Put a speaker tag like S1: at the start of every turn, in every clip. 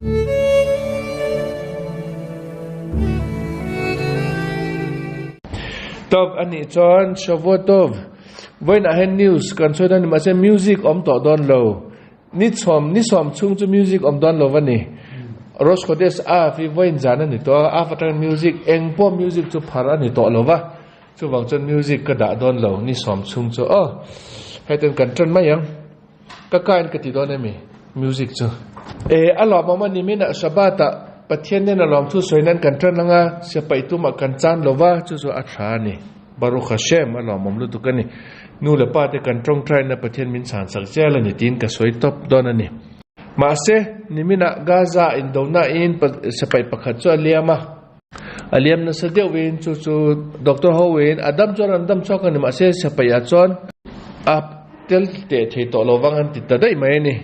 S1: Tawp a nih chuan Shavuot Tov vawiinah hian news kan sawi dawn a ni mahse music awm tawh dawn lo. Ni chhawm ni sawm chhung chu music awm dawn lo a ni. Rosh Chodesh Av hi vawiin zan a ni tawh a, Av atangin music eng pawh music chu phar a ni tawh lo va, chuvang chuan music ka dah dawn lo ni sawm chhung chu aw. Hetiang kan tan mai ang. Ka kain ka ti dawn emi music chu. E a lawmawm a ni minah Shabbat ah Pathian nen a lawmthu sawi nan kan tan anga siapaih tumah kan chan lo va chu chu a tha a ni. Baruch Hashem a lawmawm lutuk a ni. Nu leh pa te kan tawngtaina Pathian min chhan sak zel a ni tiin ka sawi tawp dawn a ni. Mahse niminah Gaza indona in siapaih pakhat chu a liam a. A liam nasa deuhin chu chu doctor ho in a dam chuan an dam chhuak a ni mahse siapaih ah chuan a tel teh thei tawh lo vang an ti ta daih mai a ni.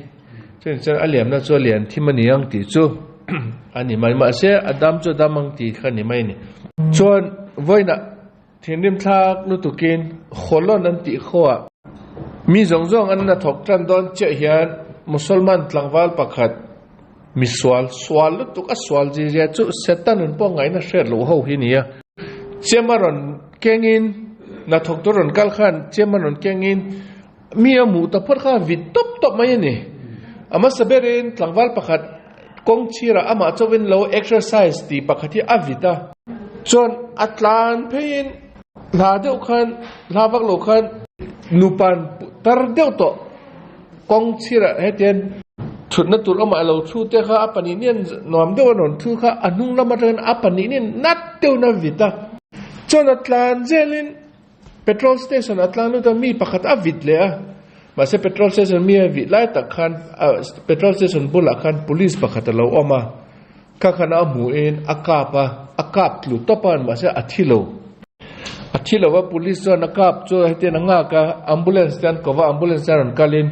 S1: Chutiang chuan a liamna chu a lian thim a ni ang tih chu a ni mai mahse a dam chu a dam ang tih kha a ni mai a ni. Chuan vawiinah thinrim thlak lutukin Holon an tih khawah mi zawng zawng an hnathawk tan dawn chiah hian Musalman tlangval pakhat Mi sual, sual lutuk a sual zizia chu Satan an pawh ngaihna hriat loh ho hi nia. Chem a rawn kengin, hnathawk tur rawn kal khan chem a rawn kengin mi a hmuh ta phawt kha vit tawp tawp mai a ni. A hmasa berin tlangval pakhat kawng chhirah amah chauhin lo exercise tih pakhat hi a vit a. Chuan a tlan pheiin hla deuh khan, hla vak lo khan nupan tar deuh tawh Kawng chhirah hetian thutna tur awmah lo thu te kha a pahnih nen nuam deuh a rawn thu kha a hnung lam atangin a pahnih nen nat deuhin a vit a. Chuan a tlan zelin petrol station a tlan lut a mi pakhat a vit leh a mahse petrol station mi a vit lai tak khan petrol station bulah khan police pakhat a lo awm a kha khan a hmuhin a kap a a kap tlu tawp a mahse a thi lo. A thi lo a, police chuan a kap chu hetiang a nghak a, ambulance te an ko va, ambulance te an rawn kalin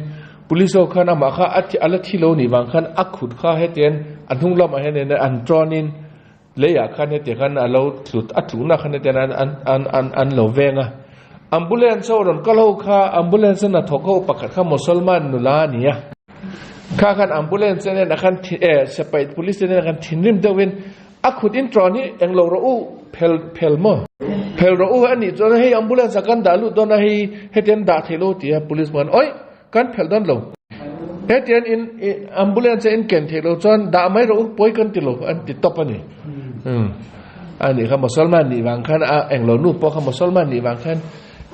S1: police ho khan amah kha a a la thi lo nih vang khan a khut kha hetiang a hnung lamah hian an tawnin leiah khan hetiang khan a lo tlut a tlukna khan hetiang an an an an an lo veng a, ambulance ho rawn kal ho kha ambulance a hnathawk ho pakhat kha Mosolman nula a ni a, kha khan ambulance te nen a khan eh sipai police te nen a khan thinrim deuhin A khut in ṭawn hi eng lo rawh u, phel phel maw? Phel rawh u a nih chuan hei ambulance ah kan dah lut dawn a, hei hetiang dah theih lo ti a police chuan awih kan phelh dawn lo. Hetiang in ambulance a in ken theih lo chuan dah mai rawh u, pawi kan ti lo an ti tawp a ni. Umm a nih kha Mosolman nih vang khan a eng lo nu pawh kha Mosolman nih vang khan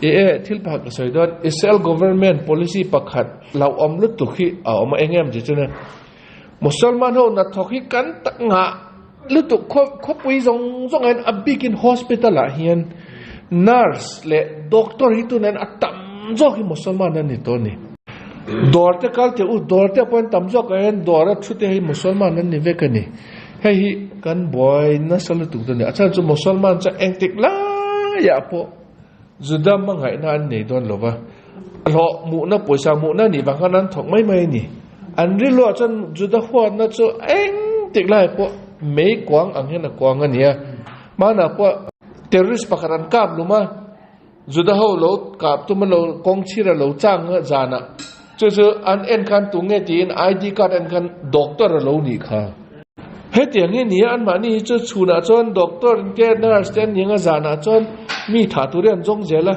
S1: i e thil pakhat ka sawi dawn Israel government policy pakhat hlauhawm lutuk hi a awm a eng em ti chuan Musalman ho hnathawk hi kan tak ngah lutuk khawpui zawng zawng ah hian a bikin hospital ah hian nurse leh doctor hi tunah hian a tam zawk hi musalman an ni tawh a ni. Dawr te kal teh u dawr te pawh hian tam zawk ah hian dawr a thu te hi musalman an ni vek a ni. Hei hi kan buai nasa lutuk dawn a ni. A chhan chu musalman chuan engtik laiah pawh Juda hmangaihna an nei dawn lo va, hlawh hmuhna, pawisa hmuhna nih vang khan an thawk mai mai a ni. An rilruah chuan Juda huatna chu eng tik lai pawh mei kuang ang hian a kuang a ni a. Hmanah pawh terrorist pakhat an kap lum a, Juda ho lo kap tum a lo kawng chhir a lo chang a zanah chu chu an en khan tunge tiin ID card en khan doctor a lo nih kha. Hetiang hi nia anmahni hi chu chhunah chuan doctor te nurse te an ni anga zanah chuan mi thah tur hi an zawng zel a,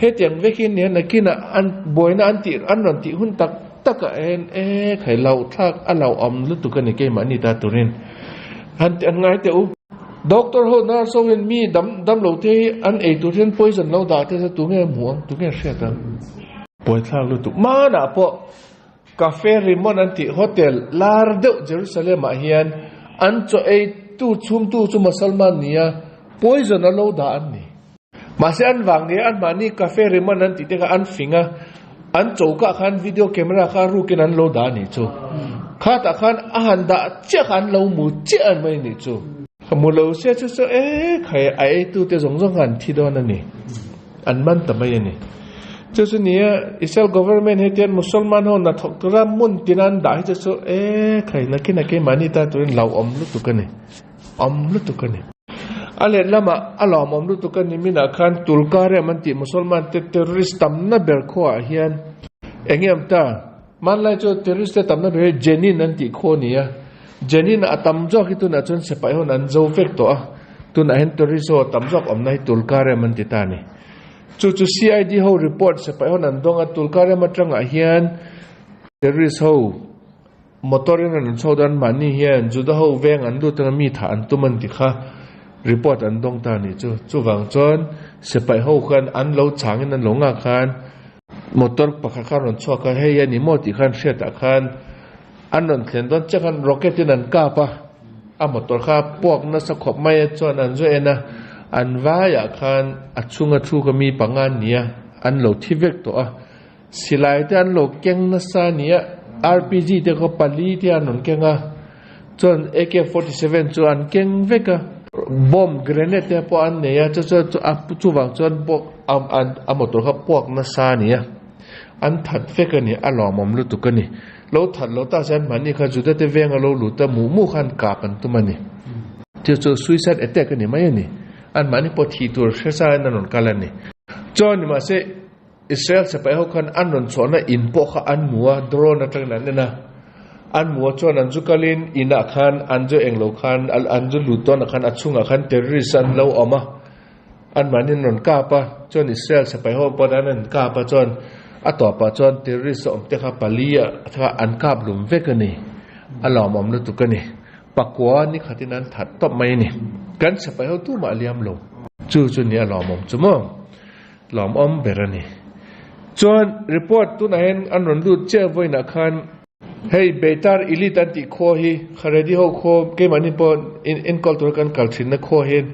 S1: hetiang vek hi nia nakinah an buaina an tih an rawn tih hun tak tak ah hian e khai hlauh thlak a hlauhawm lutuk a ni keimahni ta turin han an ngai teh u. Doctor ho nurse ho hian mi dam damlo te hi an ei tur hian poison lo dah te chu tunge hmuh ang tunge hriat ang. Buaithlak lutuk hmanah pawh. Cafe Rimon an tih hotel lar deuh Jerusalem ah hian an chaw ei tu chhum tu chu Musalman nia poison a lo dah an ni. Mahse an vang nia an mahni Cafe Rimon an tih te kha an fing a, an choka khan video camera kha a rukin an lo dah a nih chu. Khatah khan a han dah chiah kha an lo mu chiah an mai nih chu. Ka mu lo sia chu chu e khai a ei tu te zawng zawng kha an thi dawn a ni. An man ta mai a ni. Chu chu nia Israel government hetian Musalman ho hnathawk tura hmun tina an dah hi chu chu e khai nakin a keimahni ta turin lo awm lutuk a ni. Awm lutuk a ni. A let lamah a lawmawm lutuk a ni minah khan Tulkarem an tih Musalman te terrorist tamna ber khuaah hian eng em ta? Hmanlai chu terrorist te tamna ber hi Jenin an tih khaw a ni a. Jenin a tam zawk hi tunah chuan sipai hun an zo vek tawh a, tunah hian terrorist ho a tam zawk awmna hi Tulkarem an ti ta a ni. Chu chu CID ho report sipai hun an dawng a, Tulkarem atangah hian terrorist ho motor in an chho dawn mahni hian Juda ho veng an lut anga mi thah an tum an ti kha report an dawng ta a ni chu. Chuvang chuan sipai ho khan an lo changin an lo nghak khan motor pakhat khan rawn chhuak a, hei a ni maw tih khan hriatah khan An rawn thlen dawn chiah khan rocket in an kap a, a motor kha puak nasa khawp mai a chuan an zu en a, an vaiah khan a chhunga thu kha mi panga an ni a, an lo thi vek tawh a, silai te an lo keng nasa a ni a, RPG te khaw pali te an rawn keng a, chuan AK-47 chu an keng vek a, bomb grenade te pawh an nei a, chu chuan chuvang chuan a motor kha puak nasa a ni a. An that vek a ni, a lawmawm lutuk a ni. Lo that lo ta chuan mahni kha Juda te venga lo lut a muh muh khan kap an tum a ni. Chu chu suicide attack a ni mai a ni. An mahni pawh thih tur hre sa in an rawn kal a ni. Chuan nimahse Israel sipai ho khan an rawn chhuahna in pawh kha an hmu a, drone atangin an en a. An hmu a chuan an zu kalin inah khan an zu englo khan an zu lut dawnah khan a chhungah khan terrorist an lo awm a. Anmahni an rawn kap a, chuan Israel sipai ho pawh an rawn kap a, chuan a tawpah chuan terrorist a awm te kha pali ah kha an kap lum vek a ni, a lawmawm lutuk a ni. Pakua ni khatin an that tawp mai a ni. Kan sipai ho tumah a liam lo. Chu chu ni a lawmawm chu maw? Lawmawm ber a ni. Chuan report tunah hian an rawn lut chiah vawiinah khan hei Beitar Illit an tih khua hi Haredi ho khua keimahni pawh enkawl tura kan kal thinna khua hian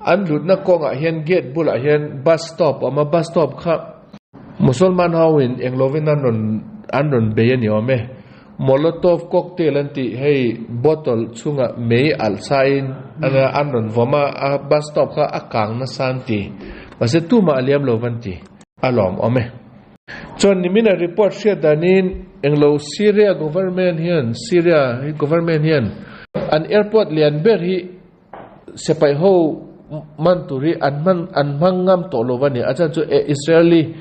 S1: An lutna kawngah hian gate bulah hian bus stop a awm a, bus stop kha Musalman ho in eng lovin an rawn an rawn bei a ni awm e. Molotov cocktail an tih hei bottle chhungah mei alh sain an rawn vawm a, a bus stop kha a kang nasa an ti. Mahse tumah a liam lo van ti. A lawm awm e. Chuan nimina report hriat danin englo Syria government hian Syria government hian an airport lian ber hi Sipai ho man tur hi an hman an hmang ngam tawh lo a ni. A chhan chu Israeli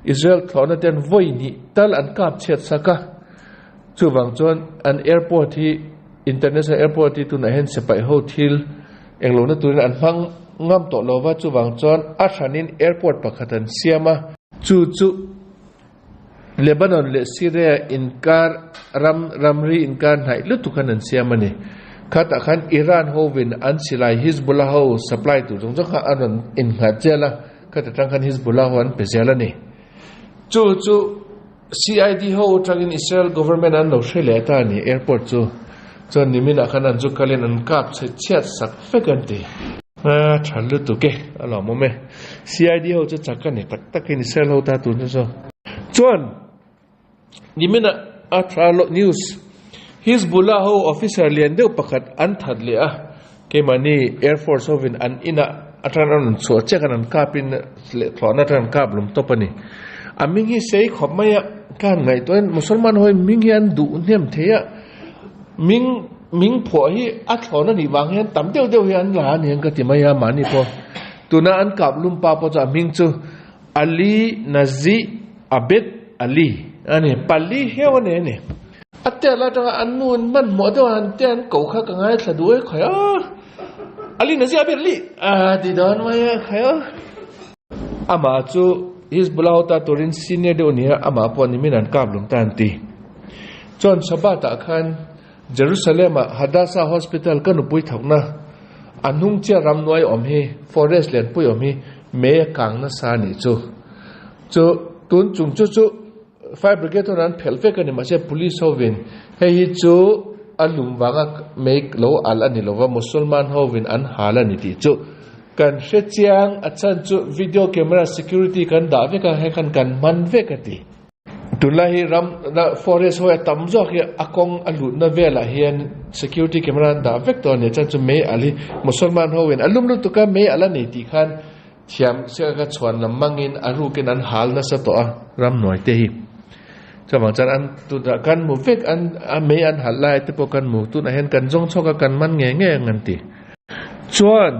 S1: Israel thlawhna te an vawi hnih tal an kap chhiat sak a. Chuvang chuan an airport hi international airport hi tunah hian sipai ho thil englohna turin an hmang ngam tawh lo va. Chuvang chuan a hranin airport pakhat an siam a. Chu chu Lebanon leh Syria inkar ram ramri inkar hnaih lutuk khan an siam a ni. Khatah khan Iran hovin an silai Hizbullah ho supply tur zawng zawng kha an rawn innghat zel a, khata tang khan Hizbullah ho an pe zel a ni. Chu chu CID ho atangin Israel government an lo hre leh ta a ni airport chu. Chuan niminah khan an zu kalin an kap chhe chhiat sak vek an ti. A tha lutuk e, a lawmawm e. CID ho chu chak a ni tak takin Israel ho ta tur chu chu. Chuan nimina a tha loh news Hizbullah ho officer lian deuh pakhat an that leh a, keimahni Air Force hovin an inah atang an rawn chhuah chiah khan an kapin leh thlawhna atang an kap lum tawp a ni. A hming hi sei khawp mai a, ka han ngaihtuah in Musalman ho hi hming hi an duh hnem thei a, Ming ming phuah hi a thlawn a nih vang hian tam deuh deuh hi an la a ni ang ka ti mai a mahni pawh tuna an kap lum pa pawh chu a hming chu Ali Nazi Abed Ali a ni pali hiau a nei a ni. A tel atanga an nu in hmanhmawh deuh a han tia an ko kha ka ngaithla duh e khawi a Ali Nazi Abed Ali a ti dawn mai a khawi a. Amah chu Hizbullah ho ta turin senior deuh a ni a amah pawh nimin an kap lum ta an ti. Chuan Shabbat-ah khan Jerusalem-ah Hadassah Hospital ka nupui thawkna a hnung chiah ramnuai awm hi, forest lianpui awm hi mei a kang nasa a nih chu. Chu tun chung chu chu fire brigade ho an phelh vek a ni mahse police hovin hei hi chu a lum vanga mei lo alh a ni lova Musalman hovin an hal a ni tih chu kan hre chiang a chhan chu video camera security kan dah vek a hei khan kan hman vek a ti. Tunlai hi ram forest ho a tam zawk hi a kawng a lutna velah hian security camera an dah vek tawh a ni chuan chu mei alh hi Musalman ho in a lum lutuk a mei alh a nei tih khan thiam chiah kha chhuan lam mangin a rukin an hal nasa tawh a ramhnuai te hi chuvang chuan an tunah kan hmu vek an a mei an halh lai te pawh kan hmu tunah hian kan zawng chhuak a kan man ngei ngei ang an ti chuan.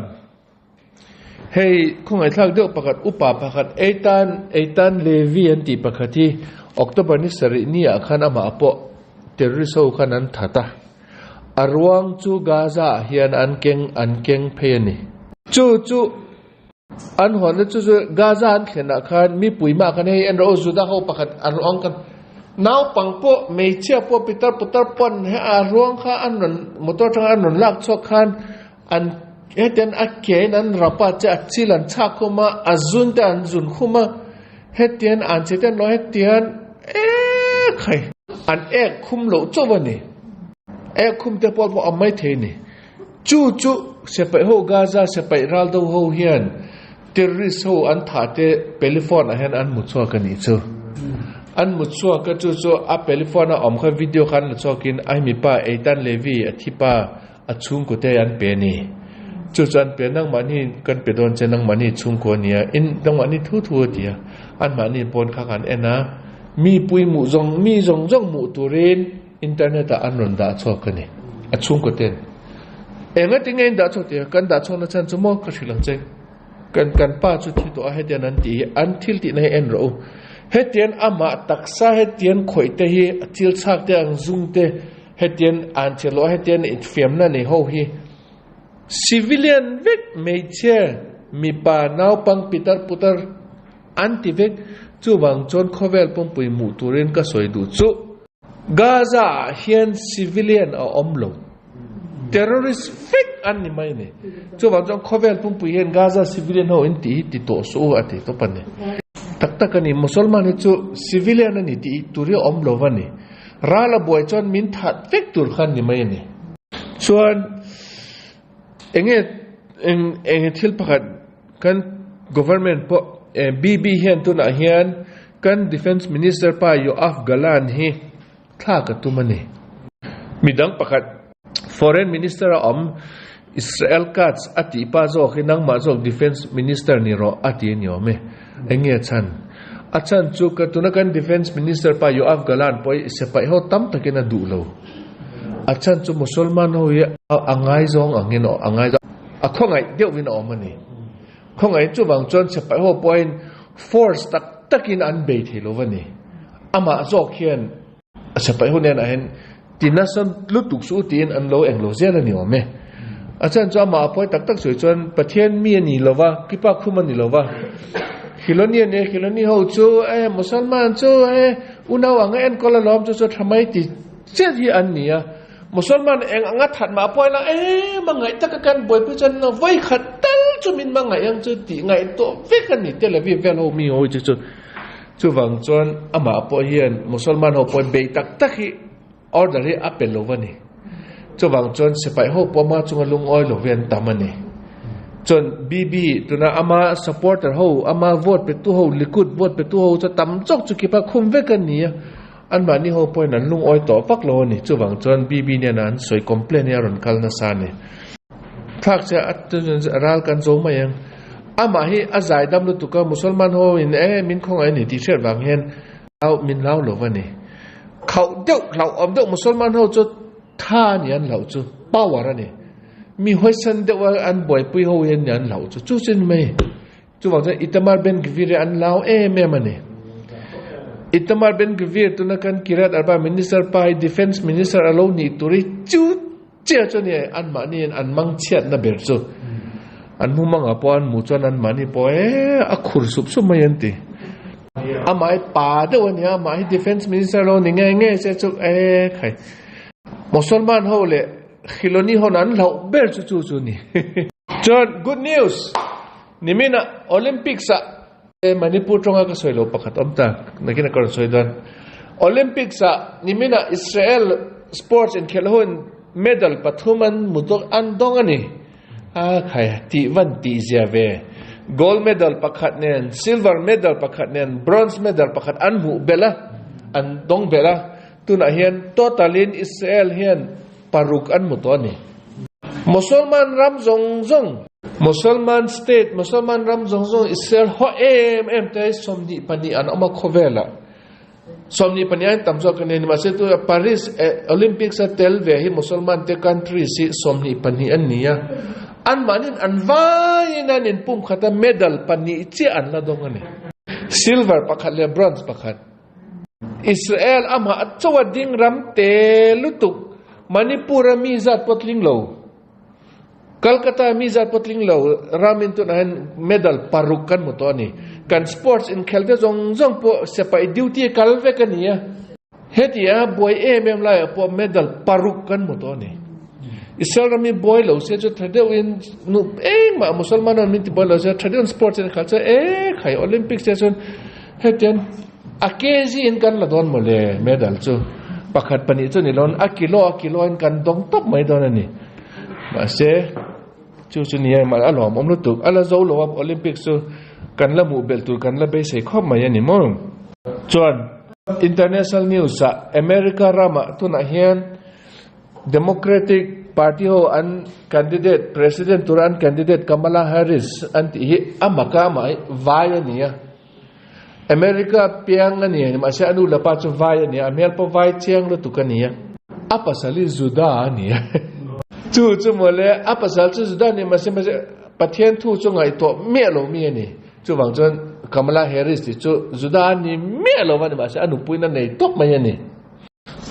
S1: Hei khawngaihthlak deuh pakhat upa pakhat Eitan Eitan Levy an tih pakhat hi October ni sarih ni ah khan amah pawh terrorist ho khan an that a. A ruang chu Gaza ah hian an keng an keng phei a ni. Chu chu an hawnna chu chu Gaza an thlen ah khan mipui mah khan hei en rawh u Juda ho pakhat a ruang khan naupang pawh hmeichhia pawh pitar putar pawn he a ruang kha an rawn motor atanga an rawn lak chhuak khan an hetian a ke in an rap a che a chil an chhak khum a a zun te an zun khum a hetian an che te an lo hetian ek hai an ek khum loh chauh a ni ek khum te pawh pawh a mai thei a ni chu chu sipai ho Gaza sipai ral do ho hian terrorist ho an thah te peliphone ah hian an hmu chhuak a nih chu an hmu chhuak a chu chu a peliphone a awm kha video kha an la chhuak in a hemi pa Eitan Levy a thi pa. A chhungkute an pe a ni. Chu chu an pe a, nangmahni kan pe dawn che, nangmahni chhungkua a nia, in nangmahni thu thu a ti a. Anmahni pawn kha kan en a, mi pui hmuh zawng, mi zawng zawng hmuh turin internet ah an rawn dah chhuak a ni, a chhungkuten. Engati nge in dah chhuak tih a, kan dah chhuakna chhan chu maw ka hrilh ang che. Kan kan pa chu thi tawh a, hetian an tih hi, an thil tihna hi en rawh u. Hetian amah taksa hetian khawih te hi, a thil chhak te ang zung te, Hetian an che loh a, hetian infiamna nei ho hi civilian vek hmeichhia, mipa, naupang, pitar putar an ti vek. Chuvang chuan khawvel pumpui hmuh turin ka sawi duh chu Gaza ah hian civilian a awm lo, terrorist vek an ni mai a ni. Chuvang chuan khawvel pumpui hian Gaza civilian ho in tih hi ti tawh suh u a ti tawp a ni. Tak tak a ni, Musalman hi chu civilian a ni tih tur hi a awm lo va ni. Ral a buai chuan min that vek tur khan ni mai a ni. Chuan enge eng eng thil pakhat kan government pawh BB hian tunah hian kan defence minister pa Yoav Gallant hi thlak a tum a ni. Midang pakhat foreign minister a awm Israel Katz a tih pa zawk hi nangmah zawk defence minister ni rawh a ti a ni awm e. Eng nge chhan? A chhan chu ka tuna kan Defence Minister pa Yoav Gallant pawh hi sipai ho tam takin a duh lo. A chhan chu Musalman ho hi a ngaizawng angin a ngaizawng a khawngaih deuhvin a awm a ni. Khawngaih chuvang chuan sipai ho pawhin force tak takin an bei thei lo va ni. Amah zawk hian sipai ho nen ah hian ti nasa lutuk suh u tiin an lo englo zel a ni awm e. A chhan chu amah a pawi tak tak sawi chuan Pathian mi a ni lo va, kipa khum a ni lo va. Khiloni a ni a, Khiloni ho chu e Musalman chu e unau anga enkawl alawm chu chu tha mai ti chiah hi an ni a. Musalman eng anga that mah pawi la e mangaih taka kan buaipui chuan vawi khat tal chu min mangaih ang chu tih ngaihtuah vek a ni Tel Aviv vel ho mi ho hi chu chu. Chuvang chuan amah pawh hian Musalman ho pawhin bei tak tak hi order hi a pe lo a ni. Chuvang chuan sipai ho pawh ama chunga lungawi lo hi an tam a ni. Chuan BB tuna ama supporter ho, ama vote petu ho, Likud vote petu ho chu tam chawk chu kipa khum vek a ni a. Anmahni ho pawhin an lungawi tawh vak lo a ni. Chuvang chuan BB nena an sawi complain hi a rawn kal nasa a ni. Thlak che a ral kan zo mai ang. Amah hi a zai dam lutuk a, Musalman ho in e min khawngaih a ni tih hriat vang hian au min hlau lo va ni. Khauh deuh hlauhawm deuh Musalman ho chu tha a ni an hlauh chu, power a ni. Mi huaisan deuh a an buaipui ho hian ni an hlauh chu, chu chu ni mai. Chuvang chuan Itamar Ben Gvir hi an hlau em em a ni. Itamar Ben Gvir tuna kan Kiryat Arba Minister pa hi Defence Minister a lo nih tur hi chu Chiah chu nia anmahni in an mang chhiatna ber chu an hmu mangah pawh an hmuh chuan anmahni pawh e a khur sup sup mai an ti. Amah hi pa deuh a nia, amah hi defence minister lo ni ngei ngei se chu e khai. Musalman ho leh Khiloni ho an hlauh ber chu chu chu ni. Chuan good news nimin ah Olympics ah Manipur tawnga ka sawi lo pakhat awm ta, nakin a ka rawn sawi dawn. Olympics ah nimin ah Israel sports inkhelh hun medal pathum an mu dawk an dawng a ni. A khai tih van tih zia ve. Gold medal pakhat nen, silver medal pakhat nen, bronze medal pakhat an hmuh belh a, an dawng belh a. Tunah hian total in Israel hian paruk an hmu tawh a ni. Musalman ram zawng zawng. Musalman state, Musalman ram zawng zawng Israel haw em em te hi 22 an awm a khawvelah. 22 aiin tam zawk a ni. Nimahse tu Paris Olympics a tel ve hi Musalman te countries hi 22 an ni a. Anmahniin an vaiin an inpum khat a, medal pahnih chiah an la dawng a ni. Silver pakhat leh bronze pakhat. Israel amah a chaw a ding ram te lutuk. Manipur-a mi zat pawh tling lo, Calcutta-a mi zat pawh tling lo ramin tunah hian medal paruk kan hmu tawh a ni. Kan sports inkhelte zawng zawng pawh sepaih duty kal vek a ni a. Hetia buai em em laiah pawh medal paruk kan hmu tawh a ni. Israel ram hi buai lo se chu tha deuhin nu engmah Musalman an min ti buai lo se tha deuhin sports in khalh chuan e khai Olympics te chuan hetian a kg in kan la dawn mawle medal chu pakhat pahnih chu ni loin a kilo a kilo in kan dawng tawp mai dawn a ni. Mahse chu chu ni a a lawmawm lutuk a la zo lo a Olympics chu kan la hmuh belh tur kan la beisei khawp mai a ni maw. Chuan International news ah America ramah tunah hian Democratic Party ho an candidate President tura an candidate Kamala Harris an tih hi a maka amah hi vai a ni a. America piang a ni a mahse a nu leh pa chu vai a ni a, a hmel pawh vai chiang lutuk a ni a. A pasal hi Juda a ni a. Chu chu mawle a pasal chu Juda a ni mahse mahse Pathian thu chu ngaihtuah miah lo mi a ni. Chuvang chuan Kamala Harris tih chu Juda a ni miah lo va ni mahse a nupuina nei tawp mai a ni.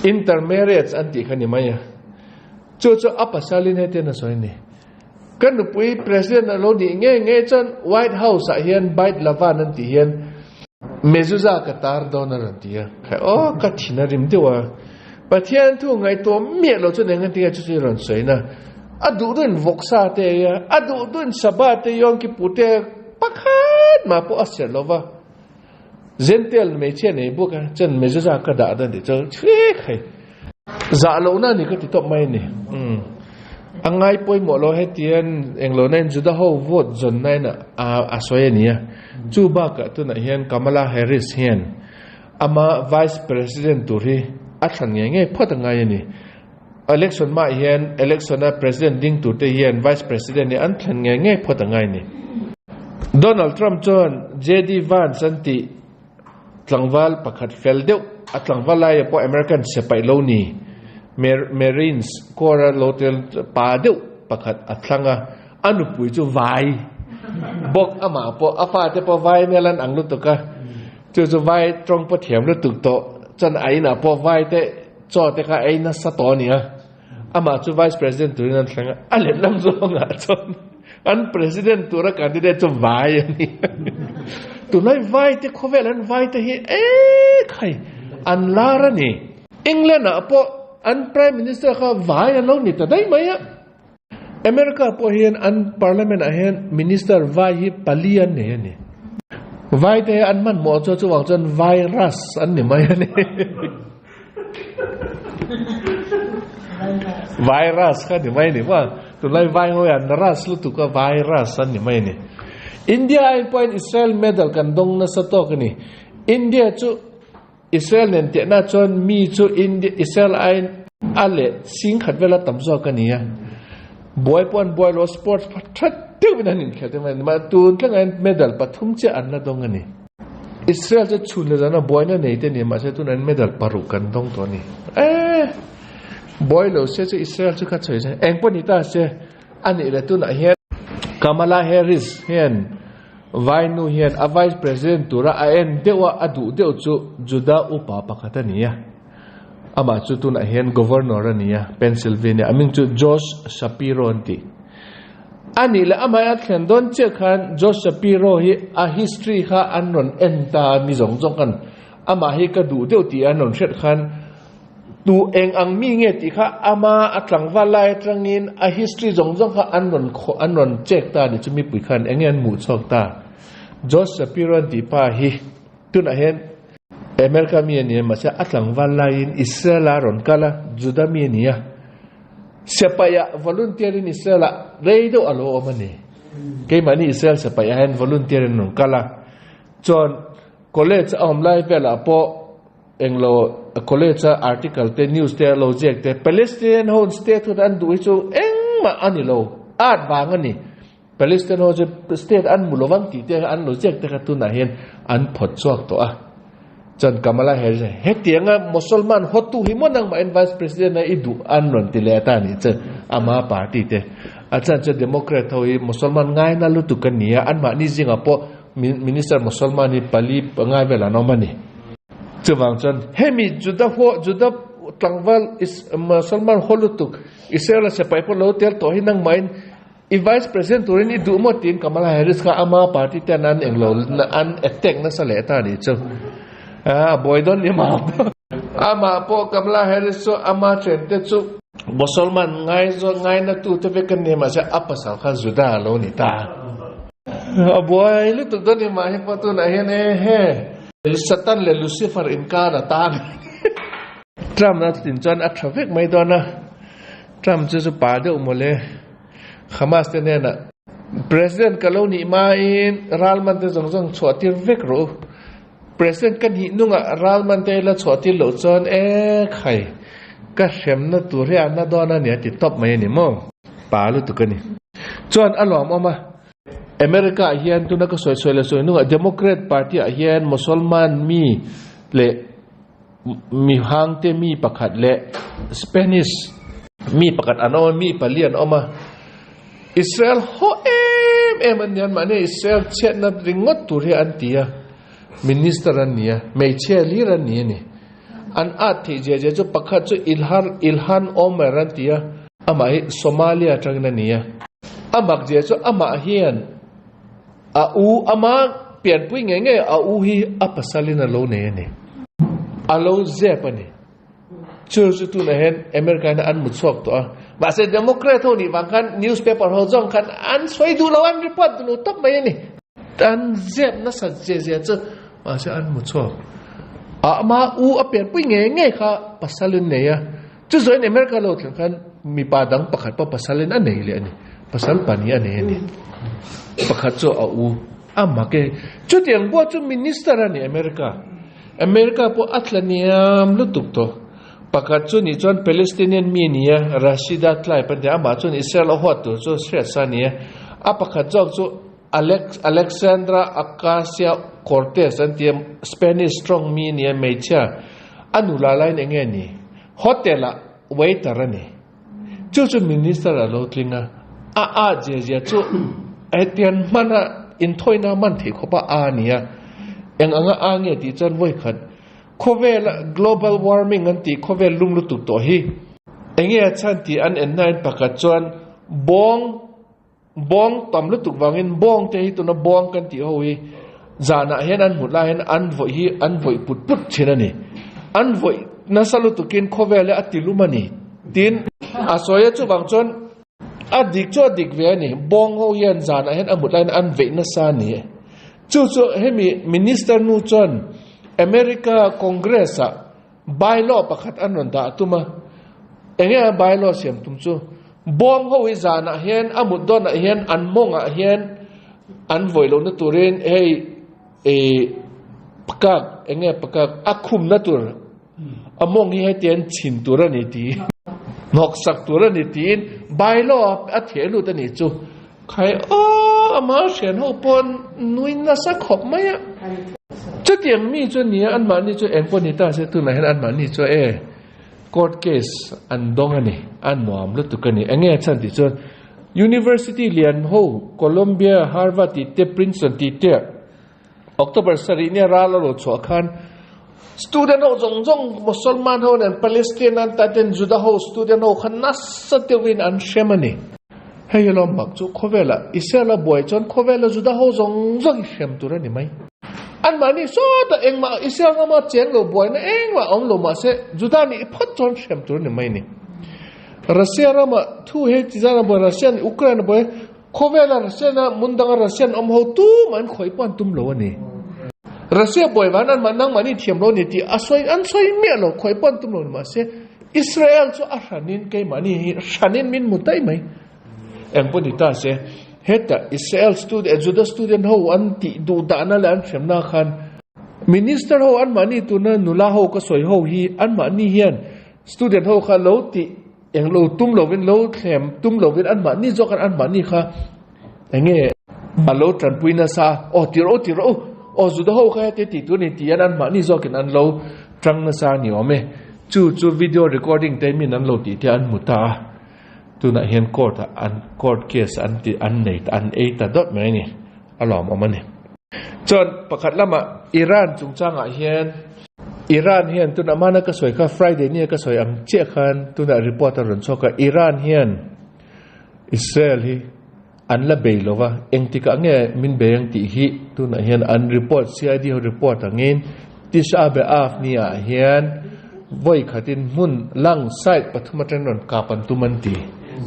S1: Intermarriage an tih kha ni mai a. Chu chu a pasalin hetian a sawi a ni. Ka nupui President a lo nih ngei ngei chuan White House ah hian Bite Lavan an tih hian mezuzah ka tar dawn a rawn ti a. Khai aw ka thin a rim deuh a. Pathian thu ngaihtuah miah lo chuan eng engtin nge chu chu i rawn sawi na. A duh duhin vawksa te ei a, a duh duhin Shabbat te Yom Kippur te pakhat mah pawh a serh lo va. Zentel hmeichhia nei bawk a, chuan mezuzah ka dah dan tih chuan chhek hei. Zah lohna a ni ka ti tawp mai a ni. Umm. A ngai pawimawh lo hetian englo na in Juda ho vote zawn na in a a sawi a ni a. Chu bakah tunah hian Kamala Harris hian ama Vice President tur hi a thlan ngei ngei phawt a ngai a ni. Election hmaah hian election a President ding tur te hian Vice President hi an thlen ngei ngei phawt a ngai ni. Donald Trump chuan JD Vance an tih tlangval pakhat fel deuh a tlangval laia pawh American sipaih lo ni Marines Corps a lo tel pa deuh pakhat a thlang a, a nupui chu vai bawk amah pawh a fate pawh vai mel an ang lutuk a, chu chu vai tawng pawh thiam lutuk tawh chuan a inah pawh vai te Chaw te kha ei nasa tawh a ni a, amah chu Vice President turin an thleng a, a lehlam zawngah chuan an President tura candidate chu vai a ni. Tunlai vai te khawvel an vai te hi ek hai an lar a ni. England ah pawh an Prime Minister kha vai a lo ni ta daih mai a. America pawh hian an Parliament ah hian Minister vai hi pali an nei a ni. Vai te hi an hmanhmawh chu chuvang chuan virus an ni mai a ni. Virus kha ni mai a ni maw? Tunlai vai ho hian ras lutuk a virus an ni mai a ni. India aiin pawhin Israel medal kan dawng nasa tawk a ni. India chu Israel nen tehna chuan mi chu India Israel aiin a leh sing khat vela tam zawk a ni a. Buai pawh an buai lo sports pha that deuhin an inkhel te mai a ni. Mahse tun thlengah hian medal pathum chiah an la dawng a ni. Israel chu chhun leh zana buaina nei te ni mahse tunah hian medal paruk kan dawng tawh a ni. Eeh! Buai lo se chu Israel chu kha chhawi se eng pawh ni ta se a nih leh tunah hian Kamala Harris hian Vainu hian a Vice President tura a en deuh a, a duh deuh chu Juda upa pakhat a ni a. Amah chu tunah hian Governor a ni a, Pennsylvania. A hming chu Josh Shapiro an ti. A nih leh amah hi a thlen dawn chiah khan Josh Shapiro hi a history kha an rawn en ta a, mi zawng zawng khan amah hi ka duh deuh tih an rawn hriat khan Tu eng ang mi nge tih kha ama a tlangval lai atangin a history zawng zawng kha an rawn khawh an rawn check ta a ni chu mipui khan eng nge an hmuh chhuak ta. Josh Shapiro an tih pa hi tunah hian America mi a ni a mahse a tlangval laiin Israel a rawn kal a Juda mi a ni a siapaih ah volunteer in Israel ah rei deuh a lo awm a ni. Keimahni Israel siapaih ah hian volunteer in an rawn kal a chuan college a awm lai velah pawh Englo college a article te news te lo ziak te Palestinian ho statehood an duh hi chu engmah a ni lo art vang a ni Palestinian ho chu state an mu lovang tih te an lo ziak te kha tunah hian an phawt chhuak tawh a chuan Kamala Harris hetianga Mosolman hotu hi maw nangmah in vice president a i duh an rawn ti leh ta nih chuan ama party te a chan chu Democrat ho hi Mosolman ngaina lutuk a ni a anmahni zingah pawh Minister Mosolman hi pali ngai vel an awm a ni. Chuvang chuan hemi Juda huah Juda tlangval Musalman haw lutuk Israel a sipai pawh lo tel tawh hi nangmahin i vice president turin i duh maw tiin Kamala Harris kha ama party ten an englo an attack nasa leh ta anih chu. A buai dawn ni mah amah pawh Kamala Harris chu ama thiante chu Musalman ngai ngaina tute vek an ni mahse a pasal kha Juda a lo ni ta. A buai lutuk dawn ni mah hi pawh tunah hian e he Satan leh Lucifer inkar a tan. Trump a tlin chuan a tha vek mai dawn a, Trump chu chu pa deuh mawle Hamas te hnenah President ka lo nih hmain ralman te zawng zawng chhuah tir vek rawh u, President ka nih nungah ralman te la chhuah tir loh chuan e khai ka hremna tur hi a na dawn a ni a ti tawp mai a ni maw? Pa lutuk a ni. Chuan a lawmawm a. America ah hian tuna ka sawi sawi leh sawi nungah Democrat party ah hian Mosolman mi leh mi hangte mi pakhat leh Spanish mi pakhat an awm a, mi pali an awm a. Israel haw em em an ni a, mahni Israel chhiatna ringawt tur hi an ti a, minister an ni a, hmeichhia lir an ni a ni. An at theih zia zia chu pakhat chu Ilhar Ilhan Omar an ti a, amah hi Somalia atangin a ni a. A mak zia chu amah hian A u ama pianpui ngei ngei a u hi a pasalin a lo nei a ni. A lo zep a ni. Chu chu tunah hian America hian an mu chhuak tawh a. Mahse Democrat ho nih vang khan newspaper ho zawng khan an sawi duh lo, an report duh lo tawp mai a ni. An zep nasat zia zia chu mahse an mu chhuak. A ama u a pianpui ngei ngei kha pasalin nei a. Chu zawhin America lo thleng khan mipa dang pakhat pawh pasalin a nei leh a ni. Pasal pahnih a nei a ni. Pakhat chu a u a mak e. Chutiang buah chu minister a ni America. America pawh a tla niam lutuk tawh. Pakhat chu nih chuan Palestinian mi a ni a, Rashida Tlaib a ni a, amah chuan Israel a huat tur chu hriat sa a ni a. A pakhat zawk chu Alex Alexandra Ocasio Cortez an ti a, Spanish strong mi a ni a, hmeichhia a nula laiin eng nge a ni? Hotel ah waiter a ni. Chu chu minister a lo tling a, a a zia zia chu hetiang hmana inthawina man theih khawpa a a ni a. Eng anga a nge tih chuan vawikhat khawvela global warming an tih khawvel lum lutuk tawh hi eng nge a chhan tih an en hnain pakhat chuan bawng Bawng tam lutuk vangin bawng te hi tuna bawng kan tih ho hi zanah hian an hmut lai hian an vawih hi an vawih put put thin a ni. An vawih nasa lutukin khawvel hi a ti lum a ni tiin a sawi a, chuvang chuan a dik chu a dik ve a ni. Bawng ho hian zanah hian a hmut laiin an veih nasa a ni. Chu chu hemi minister nu chuan America Congress ah Bylaw pakhat an rawn dah tum a, enge a bylaw siam tum chu? Bawng ho hi zanah hian a mut dawnah hian an mawngah hian an vawi lohna turin hei ih pakak enge pakak a khumna tur a mawng hi hetiang chhin tur a ni tih hnawksak tur a ni tiin bylaw a theh lut a nih chu. Khai aw, ama hrian ho pawn nui nasa khawp mai a. Chutiang mi chu nia anmahni chu eng pawh ni ta se tunah hian anmahni chu e court case an dawng a ni, a nuam lutuk a ni. Enge a chhan tih chuan University lian ho Columbia, Harvard tih te, Princeton tih te October sarih nia ral a rawn chhuah khan student ho zawng zawng Musalman ho nen Palestine an ta ten Juda ho student ho kha nasa deuhin an hrem a ni. Hei hi lawm mak chu khawvelah Israel a buai chuan khawvela Juda ho zawng zawng hi hrem tur a ni mai. Anmahni sawtah engmah Israel rama cheng lo buaina engmah a awm lo mahse Juda nih phawt chuan hrem tur a ni mai ni. Russia rama thu hei ti zan a buai Russia nih Ukraine a buai Khawvela Russian a hmun danga Russian awm ho tum an khawih pawh an tum lo a ni. Russia buai van an mah nangmahni thiam lo a ni tih a sawi an sawi miah lo, khawih pawh an tum lo a ni. Mahse, Israel chu a hranin keimahni hi hranin min hmu daih mai. Eng pawh ni ta se, heta Israel student, Juda student ho an tih duh dahna leh an hremna khan Minister ho anmahni tuna nula ho ka sawi ho hi anmahni hian student ho kha lo tih Eng lo tum lovin, lo thlem tum lovin anmahni zawk an anmahni kha enge a lo tanpui nasa, aw ti rawh u, ti rawh u, aw Juda ho kha heti tih tur a ni tih hian anmahni zawkin an lo tang nasa a ni awm e. Chu chu video recording te min an lo tih te an hmu ta a, tunah hian court ah an court case an ti an nei an ei ta dawt mai a ni, a lawmawm a ni. Chuan pakhat lamah Iran chungchangah hian. Iran hian tuna hmana ka sawi kha Friday nia ka sawi ang chiah khan tunah report a rawn chhuak a, Iran hian Israel hi an la bei lo va, engtikah nge min bei ang tih hi tunah hian an report CID ho report angin Tisha B'Av niah hian vawi khatin hmun lang side pathum atangin rawn kap an tum an ti.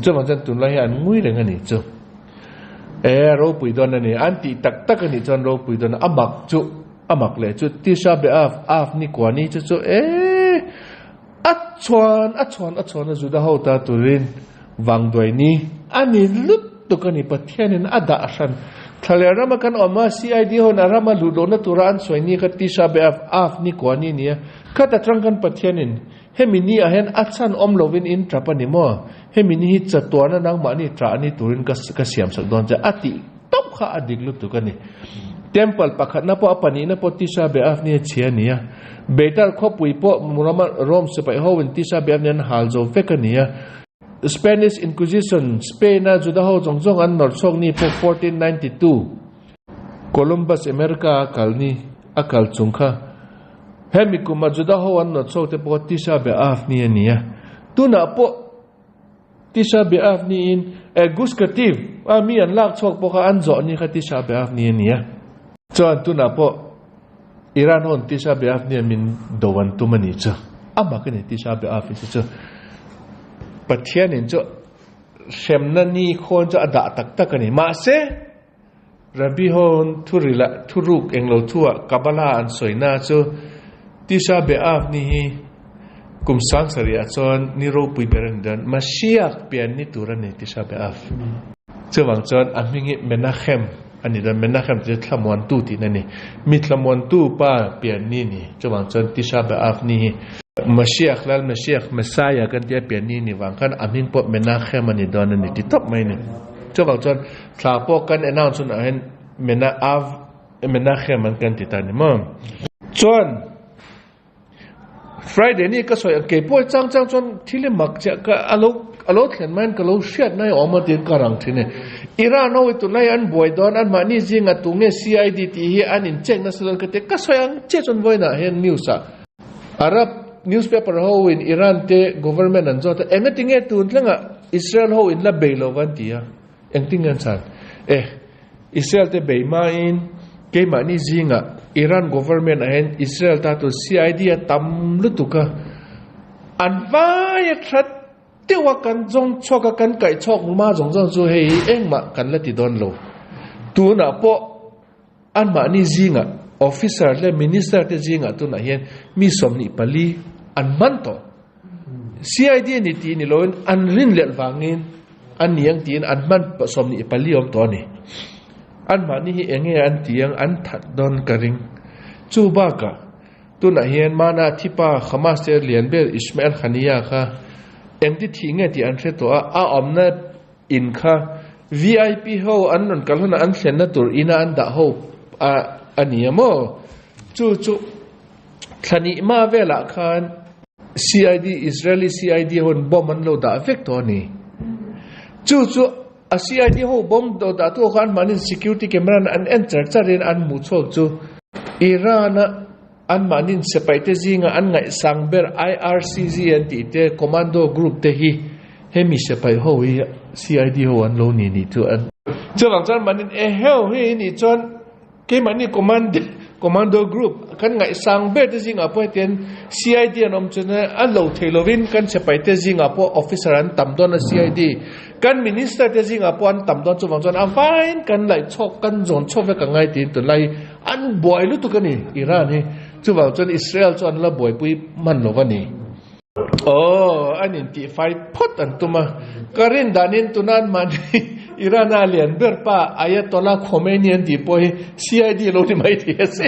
S1: Chuvang chuan tunlai hi an ngui reng a nih chu. E ropui dawn a ni, an tih tak tak a nih chuan ropui dawn a mak chu. A mak leh chu Tisha B'Av Av ni kua ni chu chu e a chhuan a chhuan a chhuan a Juda ho ta turin vangduai ni a ni lut tuk a ni Pathianin a dah hran Thlaler rama kan awm a CID hoin a rama luh lohna tura an sawi ni kha Tisha B'Av Av ni kua ni nia khata tang kan Pathianin hemi ni ah hian a chhan awm lovin in tap a ni maw hemi ni hi chatuana nangmahni tah ni turin ka ka siam sak dawn che a tih tawp kha a dik lutuk a ni. Temple pakhatna pawh a pahnihna pawh Tisha B'Av ni a chhia a ni a. Beitar khawpui pawh Roma Rome sipai hoin Tisha B'Av ni an hal zo vek a ni a. Spanish Inquisition, Spain a Juda ho zawng zawng an nawr chhuak ni pawh 1492, Columbus America a kal ni a kal chung kha hemi kuma Juda ho an nawr chhuak te pawh Tisha B'Av ni a ni a. Tunah pawh Tisha B'Av niin eh Gush Katif a mi an lak chhuak pawh kha an zawh ni kha Tisha B'Av ni a ni a. Chuan tunah pawh Iran hawn Tisha B'Av nia min do an tum a nih chu. Amah ka ni Tisha B'Av hi chu chu Pathianin chu hremna ni khawn chu a dah tak tak a ni. Mahse Rabbi hawn thurila thuruk englo thuah Kabbalah an sawina chu Tisha B'Av ni hi kum sang sarihah chuan ni ropui ber a ni dawn. Mashiach pian ni tur a ni Tisha B'Av. Chuvang chuan a hming hi Menachem a ni dawn. Menachem tih chu thlamuantu tihna a ni. Mi thlamuantu pa pian ni a ni. Chuvang chuan Tisha B'Av ni hi Mashiach, Lal Mashiach, Messiah kan tia pian ni a nih vang khan a hming pawh Menachem a ni dawn a ni ti tawp mai a ni. Chuvang chuan Thla pawh kan announce hunah hian Mena Av Menachem an kan ti ta ni maw. Chuan Friday ni ka sawi ang kei pawh chang chang chuan thil i mak chiah ka alo alo thlen maiin ka lo hriat nai awm a tiin ka rang thin e. Iran ho hi tunlai an buai dawn an mahni zinga tunge CID tih hi an in check nasa dawn ka ti ka sawi ang chiah chuan vawiinah hian news ah Arab newspaper ho in Iran te government an zawt a engatinge tun thlengah Israel ho in la bei lo va an ti a. Engtin nge an chhan? E, Israel te bei hmain keimahni zingah Iran government ah hian Israel ta tur CID a tam lutuk a, an vai a that deuh a kan zawng chhuak a kan kaih chhuak hma zawng zawng chu hei hi engmah kan la ti dawn lo. Tunah pawh anmahni zingah officer leh minister te zingah tunah hian mi 24 an man tawh. CID a ni tih ni loin an rinhlelh vangin an ni ang tiin an hman 24 awm tawh a ni. Anmahni hi eng nge an tih ang an that dawn ka ring. Chu bakah tunah hian Mana thipa Hamas te lian ber Ismail Haniyeh kha engti thih nge tih an hre tawh a, a awmna in kha VIP ho an rawn kal hunah an thlenna tur ina an dah ho a ni a maw? Chu chu Thlanih hma velah khan CID, Israeli CID hoin bomb an lo dah vek tawh a ni. Chu chu a CID ho bomb lo dah tu ho khan mahni security camera in an en char char in an hmuh chhuak chu Iran a anmahni sipai te zinga an ngaihsang ber IRCG an tih te commando group te hi hemi sipai ho hi CID ho an lo ni nih chu an Chuvang chuan mahni eheu hi nih chuan Keimahni command commando group kan ngaihsang ber te zingah pawh hetiang CID an awm chuan a lo thei lovin kan sipai te zingah pawh officer an tam dawn a CID kan minister te zingah pawh an tam dawn chuvang chuan a vaiin kan laih chhawk kan zawn chhawk vek angai tiin tunlai an buai lutuk a ni Iran hi chuvang chuan Israel chu an la buaipui hman lo va ni. Aw, an intihfai phawt an tum a. Ka rin danin tuna an mahni Iran a lian ber pa Ayatollah Khomeini an tih pawh hi CID lo ni mai thei a si.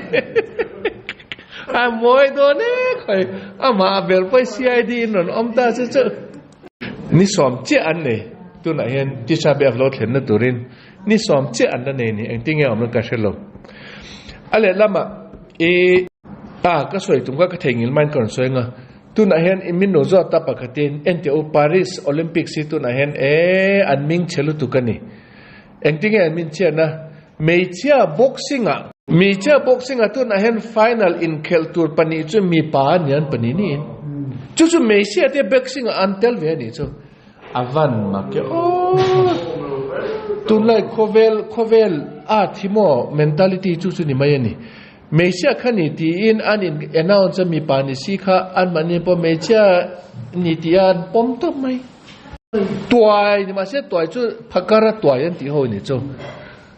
S1: A mawi dawn e khawi. Amah ber pawh hi CID in rawn awm ta che chu. Ni sawm chiah an nei. Tunah hian Tisha B'Av lo thlenna turin ni sawm chiah an la nei ni. Engtin nge awm na ka hre lo. A lehlamah i. A, ka sawi tum kha ka theihnghilh maiin ka rawn sawi ang a. Tunah hian i min zawt ta pakhatin entia u Paris Olympics hi tunah hian ee an ming chhe lutuk a ni. Engtinge an min chhiatna? Hmeichhia boxing ah. Hmeichhia boxing ah tunah hian final inkhelh tur pahnih chu mipa a ni an pahnih niin chu chu hmeichhia te boxing ah an tel ve a nih chu a van mak e aw tunlai khawvel khawvel a thi maw mentality chu chu ni mai a ni hmeichhia kha ni tiin an in announce a mipa ni si kha anmahni pawh hmeichhia ni tih a an pawm tawp mai tuai ni mahse tuai chu phakar a tuai an tih ho a nih chu.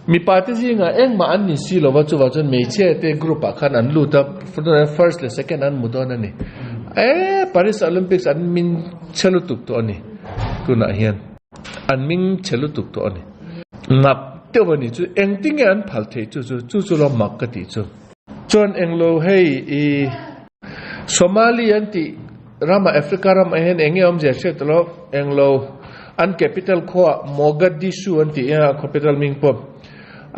S1: Mipa te zingah engmah an ni si lova chuvang chuan hmeichhia te group ah khan an lut a, first leh second an hmu dawn a ni. Eee Paris Olympics an min chhe lutuk tawh a ni tunah hian an ming chhe lutuk tawh a ni. Ngap deuh a ni chu engtinge an phal theih chu chu chu chu lo mak ka tih chu. Chuan englo hei i Somali an tih ramah Africa ramah hian enge awmzia hriat ta lo englo an capital khuaah Mogadishu an tih a capital hming pawh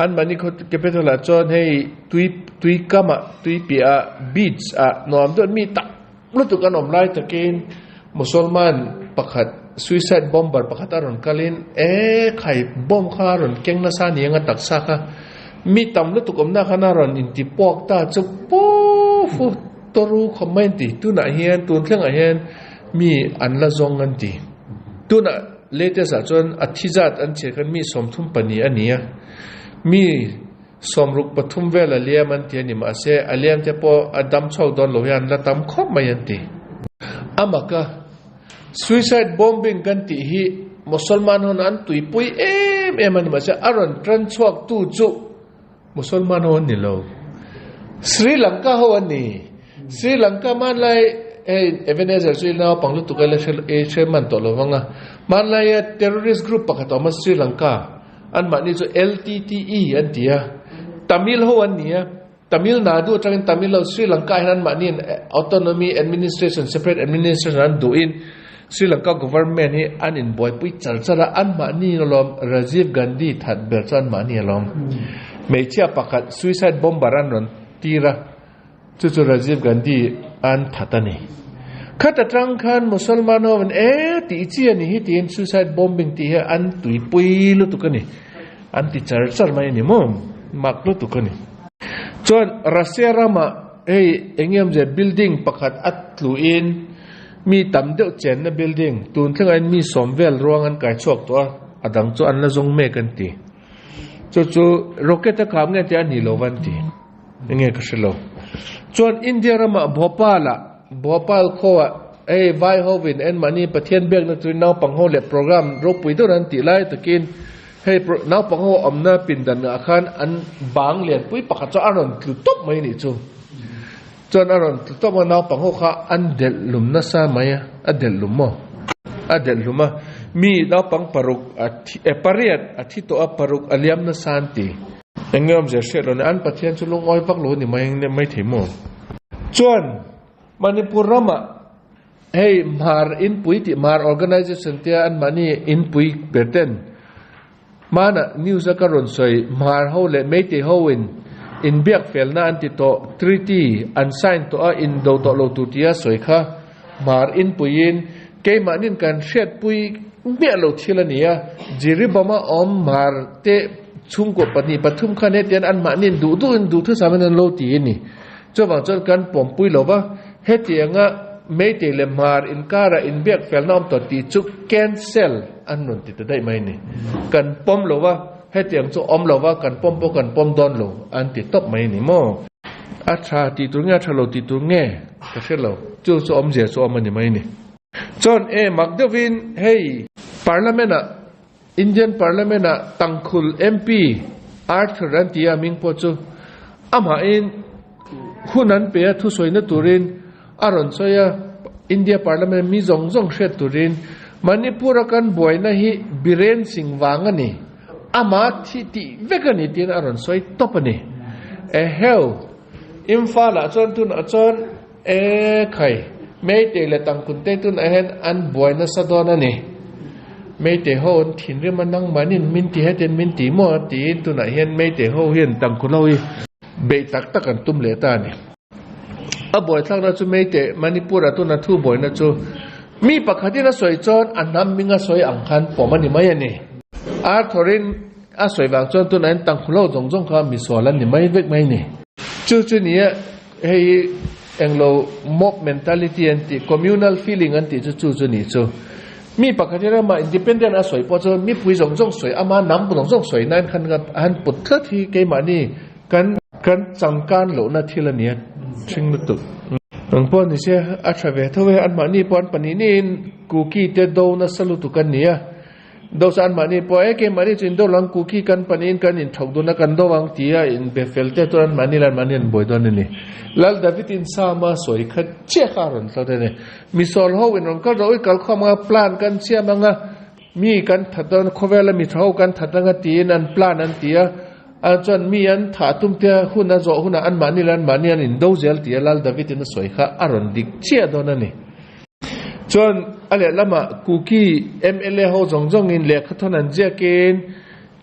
S1: anmahni khaw capital ah chuan hei tui tui kamah tui piahah beach ah nuam deuh mi tak lutuk an awm lai takin Musalman pakhat suicide bomber pakhat a rawn kalin e khai bomb kha a rawn keng nasa ni anga taksa kha mi tam lutuk awmna khan a rawn inti puak ta chu pawh tawru khawp mai an ti tunah hian tun thlengah hian mi an la zawng an ti tunah latest ah chuan a thi zat an chhiar khan mi 32 a ni a mi 63 vel a liam an ti a ni mahse a liam te pawh a dam chhuak dawn lo hian la tam khawp mai an ti. Amaka suicide bombing kan tih hi Musalman ho an tuipui em em a ni mahse a rawn tan chhuak tu chu Musalman ho an ni lo. Sri Lanka ho an ni. Sri Lanka hmanlai hei Ebenezer chu i naupang lutuk a la hre hman tawh lo vang a. Hmanlaia terrorist group pakhat a awm a Sri Lanka. Anmahni chu LTTE an ti a, Tamil ho an ni a, Tamil Nadu atangin Tamil ho Sri Lanka hian anmahni in autonomy administration, separate administration an duhin Sri Lanka government hi an inbuaipui char char a, anmahni alawm Rajiv Gandhi that ber chu anmahni alawm. Hmeichhia pakhat suicide bomber an rawn tir a. Chu chu Rajiv Gandhi an that a ni. Khat atang khan Musalman ho in e tih chi a ni hi tiin suicide bombing tih hi an tuipui lutuk a ni. An ti char char mai a ni maw? Mak lutuk a ni. Chuan Russia ramah hei eng nge awmzia building pakhat a tluin mi tam deuh chenna building tun thlengah hian mi sawm vel ruang an kai chhuak tawh a, a dang chu an la zawng mek an ti. Chu chu rocket a kap nge tih a ni lo va an ti. Enge ka hre lo. Chuan India ramah Bhopal ah, Bhopal khaw ah hei vai hovin enmahni Pathian biakna turin naupang ho leh program ropui deuh an tih lai takin hei naupang ho awmna pindan ah khan an bang lianpui pakhat chu a rawn tlu tawp mai nih chu. Chuan a rawn tlu tawp a naupang ho kha an delh lum nasa mai a, a delh lum maw? A delh lum a, mi naupang paruk a thi eh pariat a thi tawh a paruk a liam nasa an ti. Eng nge awmzia hriat lo ni, an Pathian chu lungawi vak lo a ni mai mai thei maw? Chuan Manipur ramah hei Hmar Inpui tih Hmar Organization tia anmahni inpui ber ten hmanah news a ka rawn sawi Hmar ho leh Meitei ho in inbiak felna an ti tawh treaty an sign tawh a indo tawh lo tur tia sawi kha Hmar Inpuiin keimahnin kan hriatpui hmiah lo thil a ni a, Jiribama awm Hmar te chhungkaw pahnih pathum khan hetiang anmahniin duh duhin duhthusam in an lo ti a ni. Chuvang chuan kan pawmpui lo va, hetianga Meitei leh Hmar inkara inbiak felna awm tawh tih chu cancel an rawn ti ta daih mai a ni. Kan pawm lo va, hetiang chu awm lo va, kan pawm pawh kan pawm dawn lo an ti tawp mai a ni maw? A tha tih tur nge a tha lo tih tur nge ka hre lo, chu chu awmzia chu awm a ni mai a ni. Chuan e mak deuhin hei Parliament ah Indian Parliament ah Tangkhul MP Arthur an ti a hming pawh chu amahin hun an pe a thusawina turin a rawn sawi a India Parliament mi zawng zawng hriat turin Manipur a kan buaina hi Biren Singh vang a ni ama thi tih vek a ni tiin a rawn sawi tawp a ni. Eheu Imphal ah chuan tunah chuan E khai, Meitei leh Tangkun te tunah hian an buai nasa dawn a ni. Meitei ho an thinrim a nangmanin min ti hetin min ti maw tiin tunah hian Meitei ho hian Tangkun ho hi beih tak tak an tum leh ta a ni. A buaithlakna chu Meitei Manipur ah tuna thu buaina chu mi pakhatin a sawi chuan a hnam hming a sawi ang khan pawm a ni mai a ni. Arthur-in. a sawi vang chuan tunah hian tangkhu lo zawng zawng kha misual an ni mai vek mai ni. Chu chu nia hei hi englo mob mentality an tih, communal feeling an tih chu chu chu ni chu. Mi pakhat hian amah independent a sawi pawh chu mipui zawng zawng sawi ama hnam zawng zawng sawi nan khan a han put tlat hi keimahni kan kan changkan lohna thil a nia hring lutuk. Ang pawh ni se a tha ve tho e, anmahni pawh an pahnih niin Kuki te do nasa lutuk an ni a. Dosa anmahni pawh e keimahni chu indo lang kuki kan panin kan inthawk dun a kan do ang tia inbe fel te chuan anmahni leh anmahni an buai dawn a ni. Lal David in Sama sawi kha chiah kha a rawn hlawt a ni. Misual ho in rawn kal rawh i kalkhawm anga plan kan siam anga mi kan that dawn khawvela mi tha ho kan that anga tiin an plan an ti a, a chuan mi an thah tum te hun a zawh hunah anmahni leh anmahni an indo zel tia Lal David in a sawi kha a rawn dik chiah dawn a ni. Chuan a lehlamah Kuki mla ho zawng zawngin lehkha thawn an ziakin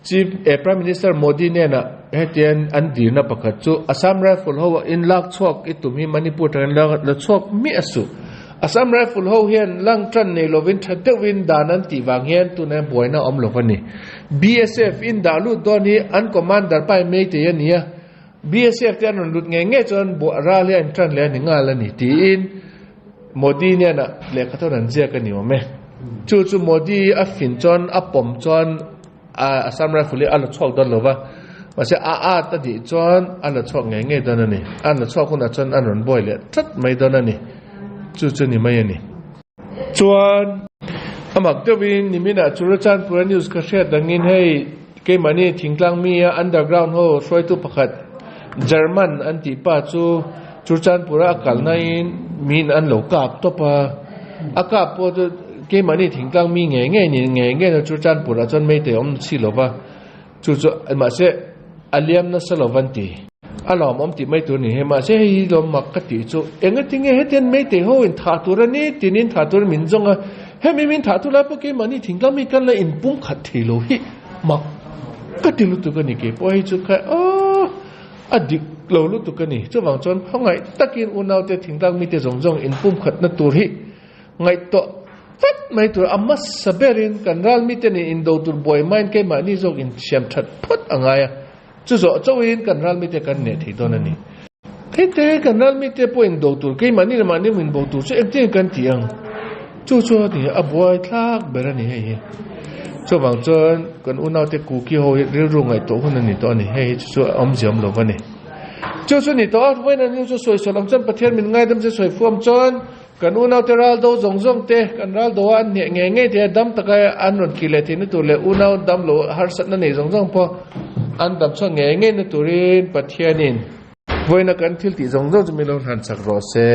S1: Chief eh Prime Minister Modi hnenah hetian an dirna pakhat chu Assam Rifle ho in lak chhuak i tum hi Manipur atangin la chhuak miah suh. Assam Rifle ho hian lang tan nei lovin tha deuhin dan an tih vang hian tunah hian buaina a awm lo a ni. BSF in dah lut dawn hi an commander pai Meitei a ni a, BSF te an rawn lut ngei ngei chuan buah ral hi a intan leh a ni nghal a ni tiin Modi hnena lehkha thawn an ziak a ni awm e. Chu chu Modi a fin chuan a pawm chuan Assam Rifle hi a la chhuak dawn lo va, mahse a at a nih chuan a la chhuak ngei ngei dawn a ni. A la chhuak hunah chuan a rawn buai leh tlat mai dawn a ni. Chu chu ni mai a ni. Chuan a mak deuhin niminah Churachandpura news ka hriat dangin hei keimahni thingtlang mi a underground ho hruaitu pakhat German an tih pa chu Churachandpura a kalnain miin an lo kap tawp a, a kap pawh chu keimahni thingtlang mi ngei ngei ni ngei ngei na Churachandpurah chuan meitei a awm si lova chu chu mahse a liam nasa lo van ti. A lawmawm tih mai tur ni he mahse hei hi lawm mak ka tih chu enga tinge hetian meitei ho in thah tur a ni tinin thah tur min zawng a hemi min thah tur lai pawh keimahni thingtlang mi kan la inpum khat thei lo hi mak ka ti lutuk a ni keipawh hei chu kha aw a dik lo lutuk a ni chuvang chuan khawngaih takin unaute thingtlang mite zawng zawng inpum khatna tur hi Ngaihtuah vat mai tur a hmasa berin kan ral mite nen indo tur buai hmain keimahni zawk insiam that phawt a ngai a, chu zawh chauhin kan ral mite kan neh thei dawn a ni. Hei kan ral mite pawh indo tur keimahni leh mahni min bo tur chu engtin kan ti ang? Chu chu a ni a buai thlak ber a ni hei hi. Chuvang chuan kan unaute Kuki ho hi rilru ngaihtuah hun a ni tawh a ni, hei hi chu chu a awmzia awm lo va ni. Chu chu ni tawh a, vawiin an chu sawi sawi lam chuan Pathian min ngaidam che sawi fuam chuan Kan unaute ral do zawng zawng te, kan ral do a an hneh ngei ngei te, dam taka an rawn kih leh theihna tur leh unau dam lo harsatna nei zawng zawng pawh an dam chhuak ngei ngei na turin Pathianin vawiina kan thil tih zawng zawng chu min lo hlan chak rawh se.